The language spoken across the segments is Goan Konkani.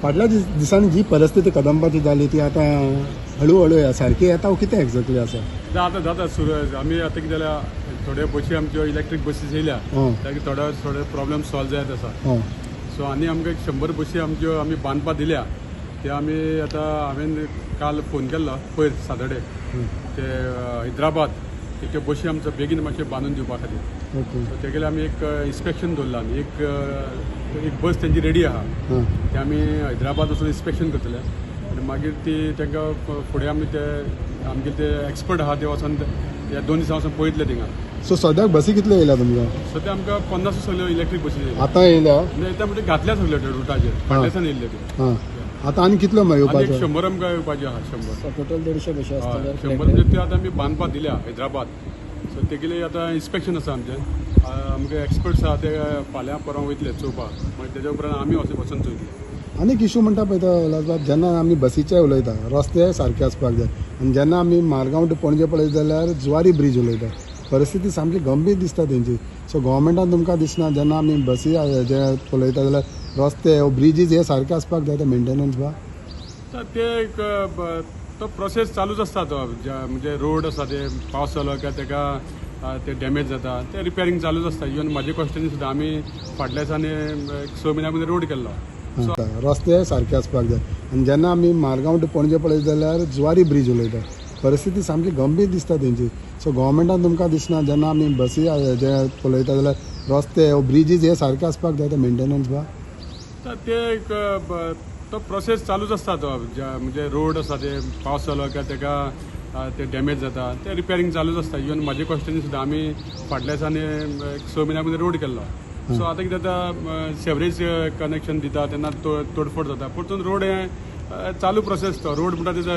फाटल्या दिसांनी जी परिस्थिती कदंबाची जाली ती आतां हळूहळू सारकी येता कितें एक्झॅक्टली आसा? आतां जाता सुरू. आमी आतां कितें जाल्या, थोड्यो बशी आमच्यो इलेक्ट्रीक बसीस येयल्या. ताका थोडे थोडे प्रॉब्लम सॉल्व जायत आसा. सो आनी आमकां एक 100 बशी आमच्यो आमी बांदपा दिल्या. ते आमी आतां हांवें काल फोन केल्लो पयर सॅटर्डे ते हैदराबाद की त्यो बशी आमच्यो बेगीन मातश्यो बांदून दिवपा खातीर. सो तेगेलें आमी एक इन्स्पेक्शन दवरलां आमी. एक एक बस तेंची रेडी आहा. ते आमी हैदराबाद वचून इन्स्पेक्शन करतले आनी मागीर ती तांकां फुडें आमी ते आमगे ते एक्सपर्ट आहा ते वचोन ह्या 2 दिसां वचोन पळयतले थिंगा. सो सद्याक बसी कितल्यो येयल्या तुमकां? सद्या आमकां 50 सगल्यो इलेक्ट्रीक बसी येयल्या. आतां येयल्या? येता म्हणजे घातल्या सगल्यो त्या रुटाचेर, फाटल्या दिसान येयल्ले ते. हां, आतां आनी कितल्यो आनी एक येवपाच्यो? 100 आमकां येवपाच्यो आहा, 100. टोटल 150 बशी आसतल्यो. 100 म्हणजे त्यो आतां आमी बांदपाक दिल्या हैदराबाद. सो तेगेले आतां इन्स्पेक्शन आसा आमचें. आमगे एक्सपर्ट्स आहा ते फाल्यां परवां वयतले चोवपाक, मागीर तेज्या उपरांत आमी वचोन चोयतले. आनीक इशू म्हणटा पळय उल्हासबाब, जेन्ना आमी बसीचे उलयता रस्ते सारके आसपाक जाय आनी जेन्ना आमी मारगांव टू पणजे पळयत जाल्यार जुवारी ब्रीज उलयता, परिस्थिती सामकी गंभीर दिसता तेंची. सो गोवोरमेंटान तुमकां दिसना जेन्ना आमी बसी जे पळयता जाल्यार रस्ते ब्रिजीस हे सारके आसपाक जाय, ते मेंटेनन्स बा? तर ते एक तो प्रोसेस चालूच आसता तो. म्हणजे रोड आसा ते पावस जालो काय तेका ते डॅमेज जाता, ते रिपेरींग चालूच आसता. इवन म्हाजे कॉन्स्टिट्युएन्सी सुद्दां आमी फाटल्या दिसांनी एक 6 म्हयन्या पयलीं रोड केल्लो. रस्ते सारके आसपाक जाय आनी जेन्ना आमी मारगांव टू पणजे पळयत जाल्यार जुवारी ब्रीज उलयता, परिस्थिती सामकी गंभीर दिसता तेंची. सो गोवोरमेंटान तुमकां दिसना जेन्ना आमी बसी जे पळयता जाल्यार रस्ते ब्रिजीस हे सारके आसपाक जाय, ते मेंटेनन्स बा? तर ते एक तो प्रोसेस चालूच आसता तो. म्हणजे रोड आसा ते पावस जालो काय तेका ते डॅमेज जाता, ते रिपेरींग चालूच आसता. इवन म्हाजे कॉन्स्टिट्युएन्सी सुद्दां आमी फाटल्या दिसांनी एक 6 म्हयन्या पयलीं रोड केल्लो. सो आतां कितें जाता, सेवरेज कनेक्शन दिता तेन्ना तोडफोड जाता, परतून रोड हें चालू प्रोसेस. तो रोड म्हणटा तेजो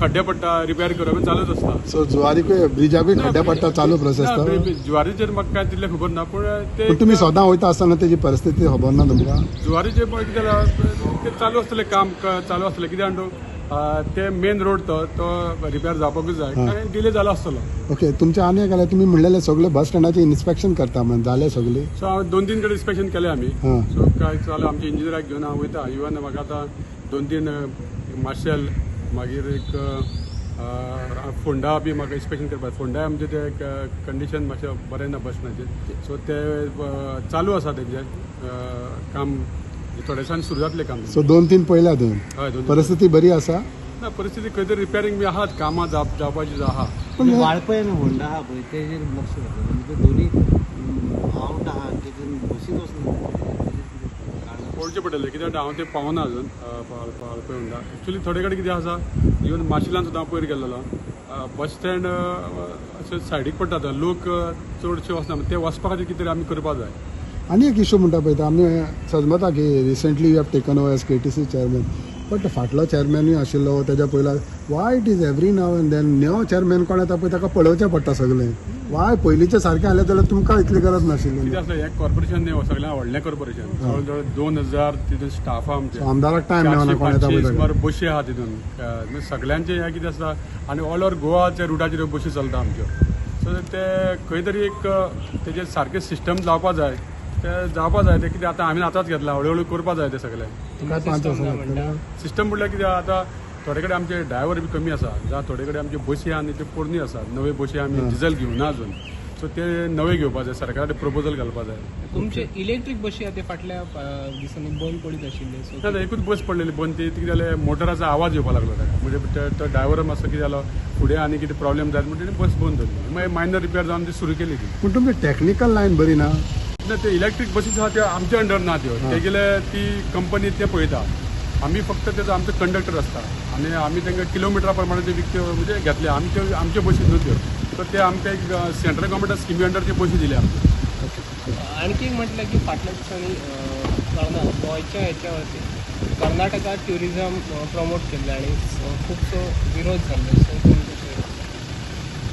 खड्डे पडटा, रिपेर करप हें चालूच आसता. सो जुवारीकूय ब्रिजाकूय खड्डे पडटा, चालू प्रोसेस ना, तो? जुवारीचेर म्हाका काय तितलें खबर ना, पूण ते पूण तुमी सदां वयता आसतना तेजी परिस्थिती खबर ना तुमकां? जुवारीचे पळय कितें जालां, तें चालू आसतलें, काम चालू आसतलें. कितें जाणा तूं, ते मेन रोड तो तो रिपेर जावपाकूच जाय, कारण डिले जाला आसतलो. ओके, तुमचें आनी एक जाल्यार तुमी म्हणलेलें सगळे बस स्टँडाचें इन्स्पेक्शन करता म्हण, जालें सगळें? सो हांव 2-3 कडेन इन्स्पेक्शन केलें आमी. सो काय चालू आमच्या इंजिनियराक घेवन हांव वयता. इवन म्हाका आतां 2-3 मार्शेल, मागीर एक फोंडा बी म्हाका इन्स्पेक्शन करपाक. फोंडा आमचें तें कंडिशन मातशें बरें ना बस स्टँडाचें. सो ते चालू आसा तेंचें काम, थोड्या दिसांनी सुरू जातलें काम. सो 2-3 पळयल्या तुवें? हय, 2-3. परिस्थिती बरी आसा? ना, परिस्थिती खंय तरी रिपेरींग बी आहात, कामां जावपाची आहा. पूण वाळपय आनी होंडा आहा पळय तेजेर लक्ष घातलें म्हणजे दोनी आवट आहा, तेतून बसीच वचना, तेजेर कितें कारण? पळोवचें पडटलें कित्याक हांव तें पावना अजून. वाळपय होंडा एक्चुली थोडे कडेन कितें आसा, इवन माशेलान सुद्दां हांव पयर गेल्लो, बस स्टँड अशें सायडीक पडटा, आतां लोक चडशे वचना, ते वचपा खातीर कितें तरी आमी करपा जाय. आनी एक इशू म्हणटा पळय, आमी सजमता की recently you have taken over as KTC chairman, but फाटलो चेअरमॅनूय आशिल्लो तेज्या पयलो. Why it is every now and then new chairman कोण येता पळय ताका पळोवचें पडटा सगळें? वाय पयलींचें सारकें आसलें जाल्यार तुमकां इतली गरज नाशिल्ली. कितें आसता, हें कॉर्पोरेशन न्ही, सगळ्यांत व्हडलें कॉर्पोरेशन, जवळ जवळ 2000 तितून स्टाफ आहा आमचे. सो आमदाराक टायम मेळना 400 कोण येता 500 पळय ताका. सुमार बशी आहा तितून. म्हणजे सगळ्यांचे हें कितें आसता आनी ऑल ओवर गोवाच्या रुटाचेर बशी चलता आमच्यो. सो ते खंय तरी एक तेजेर सारकें सिस्टम जावपा जाय, ते जावपा जाय. ते कितें आतां आमी आतांच घेतला, हळू हळू करपा जाय ते सगळें. काय 5 वर्सां लागतलीं. सिस्टम म्हणल्यार कितें, आतां थोडे कडेन आमचे ड्रायव्हर बी कमी आसा, जावं थोडे कडेन आमच्यो बशी आहा न्ही त्यो पोरणी आसा. नव्यो बशी आमी डिजल घेवना अजून, सो ते नवे घेवपा जाय, सरकारान प्रपोजल घालपा जाय. तुमचे इलेक्ट्रीक बशी आहा ते फाटल्या दिसांनी बंद पडीत आशिल्ले, सो ना, ना, एकूच बस पडलेली बंद. ती कितें जालें, मोटराचो आवाज येवपा लागलो ताका, म्हणजे तो ड्रायव्हर मातसो कितें जालो, फुडें आनी कितें प्रॉब्लेम जायत म्हणून तेणी बस बंद दवरली. मागीर मायनर रिपेर जावन ती सुरू केली ती. पूण तुमची टॅक्निकल लायन बरी ना. ना, ते इलेक्ट्रीक बसीस आहा त्यो आमच्या अंडर ना त्यो. तेगेले ती कंपनी ते पळयता, आमी फक्त तेजो आमचो कंडक्टर आसता आनी आमी तांकां किलोमिटरा प्रमाणे ते विकत्यो म्हणजे घेतले. आमच्यो आमच्यो बशी न्हू त्यो. सो ते आमकां एक सेंट्रल गव्हर्मेंटा स्किमी अंडर त्यो बशी दिल्या आमकां. आणखी एक म्हटलं की फाटल्या दिसांनी गोंयच्या हेच्यावरती कर्नाटकात ट्युरिझम प्रमोट केल्लें आनी खुबसो विरोध जाल्लो, सो तुमी कशें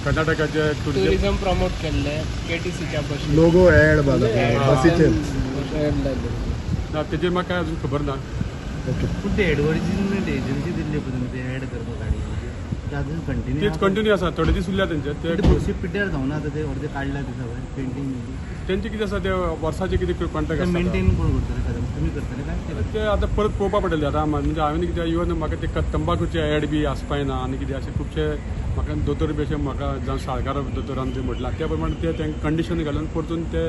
कर्नाटकाचे टुरिजम? ट्युरिझम प्रमोट केल्लें केटीसीच्या बशी. लोगो ऍड बसीचेर. ना, तेजेर म्हाका काय अजून खबर ना. ओके. पूण ते एडवर्टीजमेंट एजन्सी दिल्ली पळय तुमी, ते एड करपाक गाडयेचेर. ते अजून कंटिन्यू तेच कंटिन्यू आसा, थोडे दीस उरल्या तेंचे ते. बसी पिड्ड्यार जावना आतां, ते अर्दे काडल्या ते सगळे पेंटींग. तेंचे कितें आसा, ते वर्साचे कितें कॉन्ट्रॅक्ट ते आसता. मेंटेन कोण करतले? कदम तुमी करतले काय ते करतले? ते आतां परत पळोवपा पडटलें आतां. म्हणजे हांवें कितें, इवन म्हाका ते तंबाखूचे एड बी आसपाय ना आनी कितें अशें खुबशे म्हाका दोतोर बी अशें म्हाका जावं साळकार दोतोरान ते म्हटलां, त्या प्रमाणे ते तांकां कंडिशन घालून परतून ते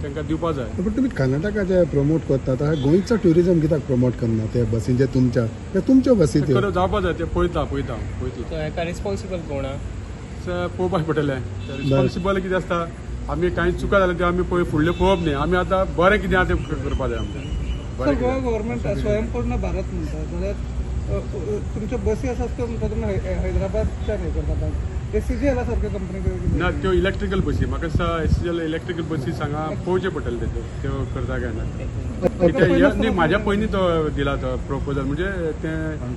तांकां दिवपा जाय. पण तुमी कर्नाटकाचे प्रमोट करतात, गोंयचो ट्युरिजम कित्याक प्रमोट करना ते बसींचे? तुमच्या ते तुमच्यो बसी त्यो. खरें जावपा जाय, ते पळयता पळयता पळयतलो. सो हेका रिस्पॉन्सिबल कोण आहा? पळोवपाक पडटलें रिस्पॉन्सिबल कितें आसता. आमी कांय चुका जाल्यार त्यो आमी पळय फुडलें पळोवप न्ही, आमी आतां बरें कितें आहा तें करपा जाय आमकां. सर, बरें गोवा कितें. गव्हर्नमेंट स्वयंपूर्ण भारत म्हणटा जाल्यार तुमच्यो बसी आसात त्यो म्हणटा तुमी हैदराबादच्यान हें करता, एसीजीएला सारक्यो कंपनी कितें? ना, त्यो इलेक्ट्रिकल बसी म्हाका दिसता एसीएल इलेक्ट्रिकल बसी सांगा पळोवचें पडटलें, ते त्यो करता काय ना. कित्याक न्ही, म्हाज्या पयलीं तो दिला तो प्रपोजल, म्हणजे तें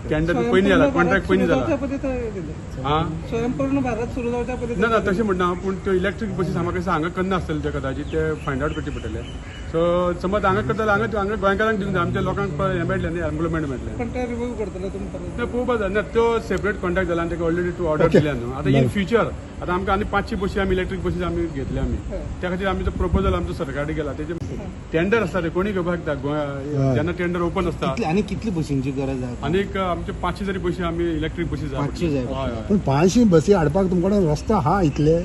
टेंडर पयलीं जाला, कॉन्ट्रॅक्ट पयलीं सुरू जाला. जावच्या पयलीं थंय दिलें. आं. स्वयंपूर्ण भारत सुरू जावच्या पयलीं. ना ना, तशें म्हणना हांव, पूण त्यो इलेक्ट्रीक बसीस म्हाका दिसता हांगा करना आसतलें त्यो, कदाचित ते फायंड आवट करचें पडटलें. सो समज हांगा करता जाल्यार हांगा हांगा गोंयकारांक दिवंक जाय, आमच्या लोकांक हें मेळटलें न्ही, एम्प्लॉयमेंट मेळटलें. पण ते रिव्यू करतले तुमी परत? ते पळोवपा जाय ना, त्यो सेपरेट कॉन्ट्रॅक्ट जाला आनी ताका ऑलरेडी तूं ऑर्डर दिल्या न्हू. आतां इन फ्युचर आतां आमकां आनी 500 बसी आमी इलेक्ट्रीक बसीस आमी घेतले आमी, त्या खातीर आमी तो प्रपोजल आमचो सरकाराक गेला. तेजे टेंडर आसता, ते कोणी घेवपाक शकता गोंय जेन्ना टेंडर ओपन आसता. आनी कितली बशींची गरज आहा? आनीक आमचे 500 तरी बसी आमी इलेक्ट्रीक बसी जाय. 500 जाय. हय हय. पण 500 बसी हाडपाक तुमकडे रस्तो आहा? इतले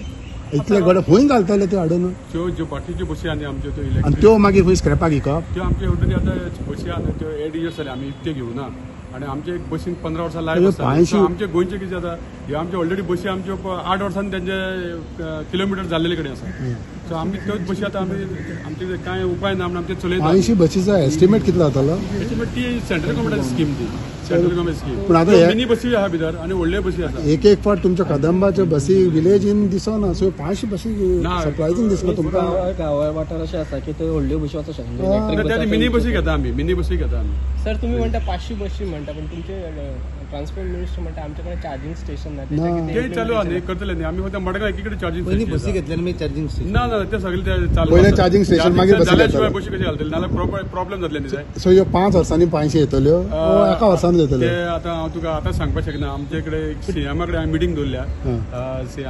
इतले गडे खंय घालतले त्यो हाडून? त्यो ज्यो बाकीच्यो बसी आनी आमच्यो त्यो आनी इलेक्ट्रीक त्यो मागीर खंय स्क्रॅपाक विकप? त्यो आमचे ऑलरेडी आतां बसी आहा न्हू, त्यो 8 इयर्स जाले आमी इकत्यो घेवना आनी आमचे एक बसीन 15 वर्सां लायफ म्हणजे आसता. 500 सो आमचे गोंयचे कितें जाता, ह्यो आमच्यो ऑलरेडी बसी आमच्यो 8 वर्सांनी तेंचे किलोमिटर जाल्ले कडेन आसा. सो आमी त्योच बसी आतां आमी आमचे कांय उपाय ना म्हणून आमचे चलयता. 500 बसीचो एस्टिमेट कितलो जातलो? एस्टिमेट ती सेंट्रल गव्हर्मेंटाची स्कीम, ती सेंट्रल गव्हर्मेंट स्कीम. पूण आतां हे- मिनी बसी आहा भितर आनी व्हडल्यो बसी आसा. एक एक फावट तुमच्या कदंबाच्यो बसी विलेजीन दिसना, सो 500 बसी ना. सरप्रायझींग दिसलो तुमकां. गांवा वाठार अशें आसा की थंय व्हडल्यो बशी वचूंक शकना. ना, त्या मिनी बसी घेता आमी, मिनी बसी घेता आमी. सर, तुम्ही म्हणता 500 बशी म्हणता, पण तुमचे ट्रान्सपोर्ट मिनिस्टर म्हणटा आमच्याकडे चार्जिंग स्टेशन ना. ना. त्याच्या ते चालू आहा न्ही, करतले न्ही आमी. फक्त मडगांव एकीकडे चार्जींग पयलीं बसी घेतल्या आनी मागीर चार्जींग स्टेशन. ना ना, ते सगळे ते चालू पयलें आसा. चार्जिंग स्टेशन, मागीर बसी जाल्या शिवाय घेतले. बशी कशी घालतले? नाल्यार प्रॉब्लेम जातले न्ही ते. सो ह्यो 5 वर्सांनी 500 येतल्यो वो एका वर्सान येतल्यो? ते आतां हांव तुका आतां सांगपाक शकना. आमचे कडेन सीएमा कडेन हांवें मिटींग दवरल्या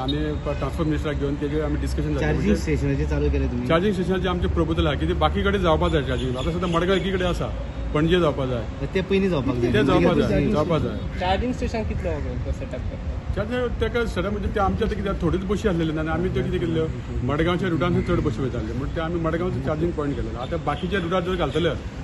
आनी ट्रान्सपोर्ट मिनिस्टराक घेवन तेजेर आमी डिस्कशन चार्जींग जालें. स्टेशनाचेर चालू केलें तुमी? चार्जींग स्टेशनाचें आमचें प्रपोजल आहा की ते बाकी कडेन जावपा जाय चार्जींग. आतां सद्या मडगांव एकी कडेन आसा, पणजे जावपा जाय. ते पयलीं जावपाक जाय. ते जावपा जाय, जावपा जाय. चार्जिंग स्टेशन कितलो सेटअप करता? चार्जींग ताका सगळें, म्हणजे ते आमच्या आतां कितें थोड्योच बशी आसलेल्यो आनी आमी त्यो कितें केल्ल्यो, मडगांवच्या रुटान चड बशी वयताल्यो, म्हणून ते आमी मडगांवचो चार्जींग पॉयंट केलेलो. आतां बाकीच्या रुटार जर घालतले